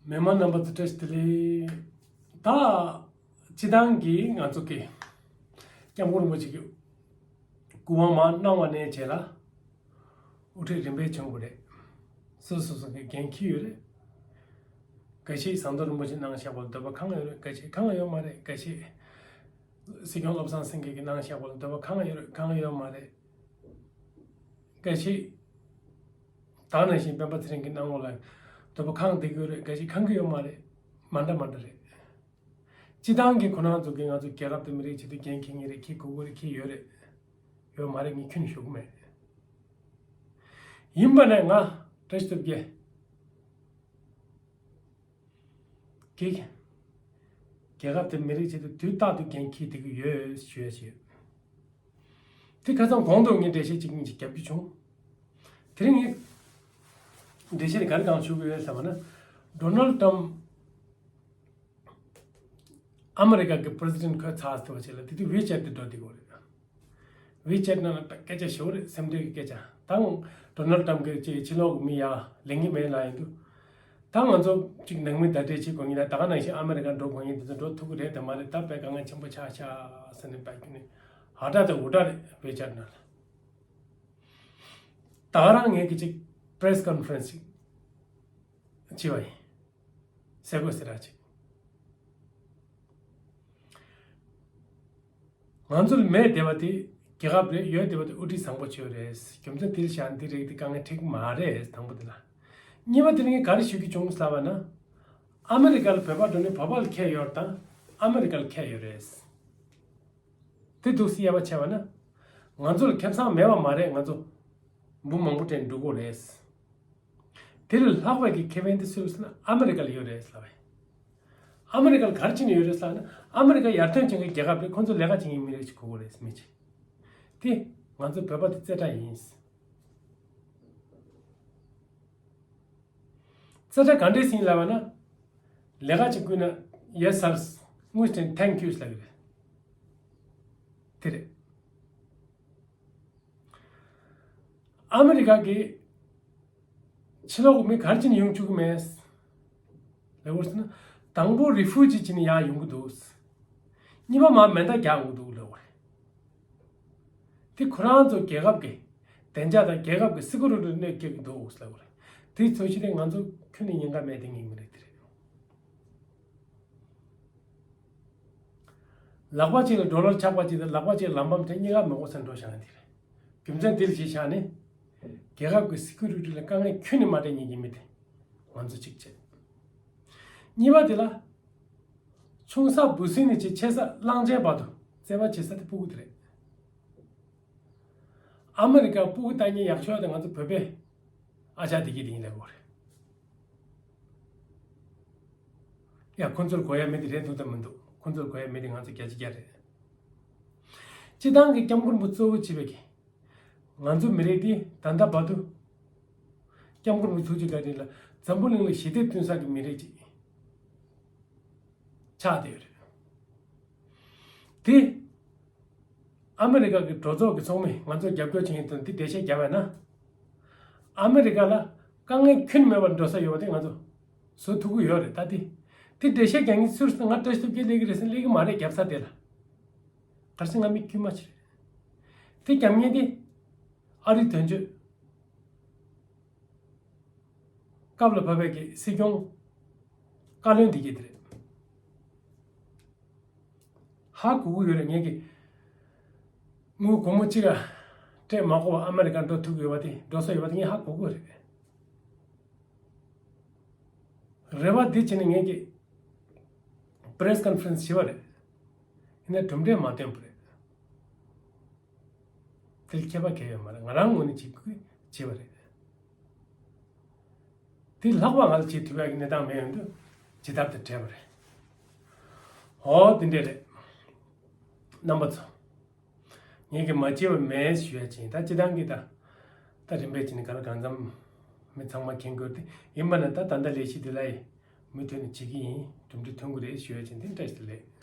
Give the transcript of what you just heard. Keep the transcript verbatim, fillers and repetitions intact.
མི་མང་རྣམ་པ་ཚོ་བཀྲ་ཤིས་བདེ་ལེགས། ད་སྤྱི་བཏང་གི་ང་ཚོ་གི་སྐྱབས་མགོན་རིན་པོ་ཆེ་གི་སྐུ་དབང་མར་གནང་བ་ནས་བྱས་ལ། དབུ་ཁྲིད་རིམ་པས་བྱུང་བ་རེད། སོ་སོ་སོ་གི་འགན་འཁྱེར་ཡོད་རེད། འགའ་ཤས་ཟམ་གདོང་རིན་པོ་ཆེ་གནང་བཞག་པ་ལ་འདོད་པ་གང་ཡང་ཡོད་རེད། འགའ་ཤས་གང་ཡང་ཡོད་མ་རེད། འགའ་ཤས་སྲིད་སྐྱོང་བློ་བཟང་སེང་གེ་གི་གནང་བཞག་པ་ལ་འདོད་པ་གང་ཡང་ཡོད་རེད། གང་ཡང་ཡོད་མ་རེད། འགའ་ཤས་ད་ག་ནང་བཞིན་སྤེན་པ་ཚེ་རིང་གི་གནང་བ་ལ་འདོད་པ་གང་བསྡད་ཀྱི་ཡོད་རེད། འགའ་ཤས་གང་གི་ཡོད་མ་རེད། མ་འདྲ་མ་འདྲ་རེད། སྤྱི་བཏང་གི་ཁོ་རང་ཚོ་གིས་ང་ཚོ་རྒྱལ་ཁབ་དང་མི་རིགས་ཆེད་དུ་འགན་འཁྱེར་མཁན་རེད། འཁྱེར་དགོས་ཀྱི་རེད། འཁྱེར་ཡོད་རེད། ཡོད་མ་རེད་ངས་ཁྱོན་ནས་ཞུ་གི་མེད། ཡིན་པ་ནས་ང་བཀྲ་ཤིས་སྟོབས་རྒྱལ་གིས་རྒྱལ་ཁབ་དང་མི་རིགས་ཆེད་དུ་དུས་རྟག་ཏུ་འགན་འཁྱེར་བསྡད་ཀྱི་ཡོད་ཞུ་ཡ་ཞིག་ཡོད། དེ་ཁ་སང་གོང་དུ་ངས་འགྲེལ་བཤད་གཅིག་གཉིས་ཤིག་རྒྱབ་རྒྱུ་བྱུང་། དེ་རིང་ངས་འགྲེལ་བཤད་ག་རེ་གང་ཞུ་གི་ཡོད་ཟེར་བ་ན། ཌོ་ནལ་ཊམ་ཨ་མི་རི་ཀ་གི་པི་རེ་སི་ཌེན་ཊི་འཁོད་ཚར་ཟེར་བ་ཅིག་ལ། དེ་དུས་ཝི་ཆེ་ཊི་དེ་འགྲོ་བསྡད་ཀྱི་ཡོད་རེད། ཝི་ཆེ་ཊི་ནང་ལ་སྐད་ཆ་ཞུ་རེད། སེམས་ཁྲལ་གྱི་སྐད་ཆ་དང་། ཌོ་ནལ་ཊམ་གྱིས་ཅིག་ཕྱི་ལོགས་ཀྱི་མི་ཡར་ལེན་གྱི་མེད་ལབ་ཡོང་དུས། ད་ང་ཚོ་ཅིག་ནང་མི་བརྡ་སྤྲོད་བྱེད་དགོས་ངེས་ལ། ད་ག་ནང་བཞིན་ཨ་མི་རི་ཀ་འགྲོ་དགོས་ངེས་དེ་ཚོ་འགྲོ་ཐུབ་ཀྱི་རེད་དམ་མ་རེད། ད་དཔེ་དཀའ་ངལ་ཆེན་པོ་ཆགས་ཤག་ཟེར་ནས་དཔེ་ཁྱོན་ནས་ཧ་ཏྲ་དང་འུ་ཏྲ་རེད། ཝི་ཆེ་ཊི་ནང་ལ། ད་ག་རང་ངས་ཀྱི་ཅིག་པི་རེ་སི་ཀོན་ཕ་རེན་སི་ཅིག་བྱས་པ་ཡིན། ཟེར་དགོས་ཟེར་ར་ཅིག་ང་ཚོ་ལ་མེད་བསྡད་པ་དེ་རྒྱལ་ཁབ་རེད། ཡོད་བསྡད་པ་དེ་དབུ་ཁྲིད་བཟང་པོ་བྱས་ཡོད་རེད། རྒྱུ་མཚན་དེ་ལ་བཞག་ན་འདི་རིགས་དེ་དཀའ་ངལ་འཕྲད་ཀྱི་མ་རེད། དང་པོ་དེ་ལ། གཉིས་པ་དེ་ནི་ངས་ག་རེ་ཞུ་རྒྱུ་བྱུང་ཟེར་བ་ན། ཨ་མི་རི་ཀ་ལ་བོད་པ་འགྲོ་ནས་བོད་པ་ལ་ཁྱད་ཡོད་རེད་དང་ཨ་མི་རི་ཀ་ལ་ཁྱད་ཡོད་རེད། དེ་འདུག་སེ་དབྱེ་བ་ཕྱེ་བ་ན། ང་ཚོ་ལ་ཁེ་བཟང་མེད་པ་མ་རེད། ང་ཚོ་འབུ་མང་པོ་སྤྲད་འགྲོ་གི་རེད། དེ་ལས་ལྷག་པའི་གི་ཁེ་ཕན་དེ་སུ་ལ་ཟེར་ན་ཨ་མི་རི་ཀ་ལ་ཡོད་རེད་ཟེར་བས། ཨ་མི་རི་ཀ་ལ་ག་རེ་བྱས་ནས་ཡོད་རེད་ཟེར་ན། ཨ་མི་རི་ཀ་ཡར་ཐོན་ཅན་གྱི་རྒྱལ་ཁབ་རེད། ཁོང་ཚོ་ལས་ཀ་བྱེད་མཁན་མི་རིགས་ཅིག་དགོས་ཀྱི་རེད། མི་ཅིག་དེ་ང་ཚོ་བོད་པ་དེ་རྩེ་གྲ་ཡིན། རྩེ་གྲ་ག་འདྲས་ཟིན་ལབ་པ་ན། ལས་ཀ་ཅིག་བསྐུར་ན་Yes sir དངུལ་སྤྲད་Thank you ལབ་ཀྱི་རེད། དེ་རེད། ཨ་མི་རི་ཀ་གི་ཕྱི་ལོགས་ཀྱི་མི་ག་རེ་བྱས་ནས་ཡོང་བཅུག་གི་མེད་ལབ་པ་ཟེར་ན། དང་པོ་རི་ཕུ་ཇི་བྱས་ནས་ཡར་ཡོང་གི་འདུག་གཉིས་པ་མར་མེ་མདའ་རྒྱག་ཡོང་གི་འདུག་ལབ་པ་རེད། དེ་ཁོ་རང་ཚོ་རྒྱལ་ཁབ་ཀྱི་བདེ་འཇགས་དང་རྒྱལ་ཁབ་ཀྱི་སི་ཀུ་རི་ཊི་གནོད་སྐྱེལ་གྱི་འདུག་ལབ་པ་རེད། དེ་ཚོ་ཞིག་དེ་ང་ཚོ་ཁྱོན་ནས་ཉེན་ཁ་མེད་དེ་ངེས་མི་རེད། དེ་རེད། ལག་པ་གཅིག་ལ་ཌོ་ལར་ཆག་པ་གཅིག་དང་ལག་པ་གཅིག་ལ་ལམ་བམ་དེ་གཉིས་ཀ་མི་དགོས་ས་འགྲོ་བཞག་ན་དེ་རེད། རྒྱུ་མཚན་དེ་ལ་གཞི་བཞག་ནས་རྒྱལ་ཁབ་ཀྱི་སི་ཀུ་རི་ཊི་ལ་དཀའ་ངལ་ཁྱོན་ནས་མ་སྤྲད་མཁན་གྱི་མི་དེ་ང་ཚོ་གཅིག་བྱས། གཉིས་པ་དེ་ལ་ཆུང་ས་འབུ་སྲིན་ནས་བྱས་ཆེ་ས་གླང་ཆེན་བར་དུ་བརྩེ་བ་བྱེད་ས་དེ་སྤུ་གུ་དེ་རེད། ཨ་མི་རི་ཀ་སྤུ་གུ་ལྟ་མཁན་ཡག་ཤོས་དེ་ང་ཚོ་བོད་པའི་ཨ་ཅག་བདེ་སྐྱིད་དེ་ཡིན་ལབ་དགོས་རེད། ཡ་ཁོ་ཚོར་དགོས་ཡ་མི་དེ་རེད་འདུག་དང་མི་འདུག་ཁོ་ཚོར་དགོས་ཡ་མི་དེ་ང་ཚོ་བརྒྱ་ཆ་བརྒྱ་རེད། སྤྱི་བཏང་གི་སྐྱབས་མགོན་པོ་གཙོ་བོ་བྱས་པའི་གི་ང་ཚོ་མི་རིགས་འདི་ད་ལྟ་བར་དུ་སྐྱབས་མགོན་པོ་ཐུགས་རྗེ་བཀའ་དྲིན་ལ་འཛམ་བུ་གླིང་ལ་ཞི་བདེ་བསྐྲུན་ས་གི་མི་རིགས་ཅིག་ཆགས་བསྡད་ཡོད་རེད། དེ་ཨ་མི་རི་ཀ་གི་གྲོས་ཚོགས་ཀྱི་ཚོགས་མི་ང་ཚོ་རྒྱབ་སྐྱོར་བྱེད་མཁན་དང་དེ་འགྲེལ་བཤད་བརྒྱབ་པ་ན། ཨ་མི་རི་ཀ་ལ་དཀའ་ངལ་ཁྱོན་མེད་པར་འགྲོ་ས་ཡོད་པ་དེ་ང་ཚོ་བཟོ་ཐུབ་ཀྱི་ཡོད་རེད། ད་དེ་དེ་འགྲེལ་བཤད་རྒྱག་མཁན་སུ་རེད་ཟེར་ན་ང་བཀྲ་ཤིས་སྟོབས་རྒྱལ་སླེབས་ཀྱི་རེད་ཟེར་ན་སླེབས་ཀྱི་མ་རེད། རྒྱབ་ས་དེ་ལ་ག་རེ་ཟེར་ང་མི་དཀྱུས་མ་ཞིག་རེད། དེ་རྒྱབ་མཁན་དེ་ཨ་རིའི་དོན་གཅོད་སྐབས་ལ་བབས་པའི་གི་སྲིད་སྐྱོང་བཀའ་བློན་འདི་གྱད་དེ་རེད། ཧ་གོ་གི་ཡོད་རེད། ངས་ཀྱི་དངུལ་སྒོར་མོ་གཅིག་ལ་སྤྲད་མ་དགོས་པ་ཨ་མི་རི་ཀ་འགྲོ་ཐུབ་ཀྱི་ཡོད་པ་དེ་འགྲོ་ས་ཡོད་པ་དེ་ངས་ཧ་གོ་གི་ཡོད་རེད། རེ་བ་འདི་བྱས་ནས་ངས་ཀྱི་པི་རེ་སི་ཀོན་ཕ་རེན་སི་བྱས་པ་རེད། ཡིན་ན་གྲུབ་འབྲས་མ་ཐོན་པ་རེད། དེ་ལ་ཁྱད་པར་གང་ཡང་ཡོད་མ་རེད། ང་རང་ངོས་ནས་བྱེད་དགོས་བྱས་པ་རེད། དེ་ལྷག་པ་ང་ལ་བྱེད་ཐུབ་ཡག་གི་གནས་སྟངས་མེད་ཡོང་དུས་ཇི་ལྟར་དུ་བྲལ་བ་རེད། ཨོ་དེ་འདྲས་རེད། རྣམ་པ་ཚོ། ངས་ཀྱི་མ་བྱས་པ་མེད་ཞུ་ཡ་ཅིག་ཡིན། ད་སྤྱི་བཏང་གི་ད་ད་རིམ་པས་ཅིག་ནས་ག་ལ་གང་འཚམ་མི་ཚང་མ་མཁྱེན་དགོས་ཏེ་ཡིན་པ་ན་ད་ད་ལྟ་ལས་གཞི་འདི་ལ་ཡི་མུ་མཐུད་ནས་བྱེད་ཀྱི་ཡིན། གྲུབ་འབྲས་ཐོན་གི་རེད་ཞུ་ཡ་ཅིག་འདི་འདྲ་ཞིག་ལས།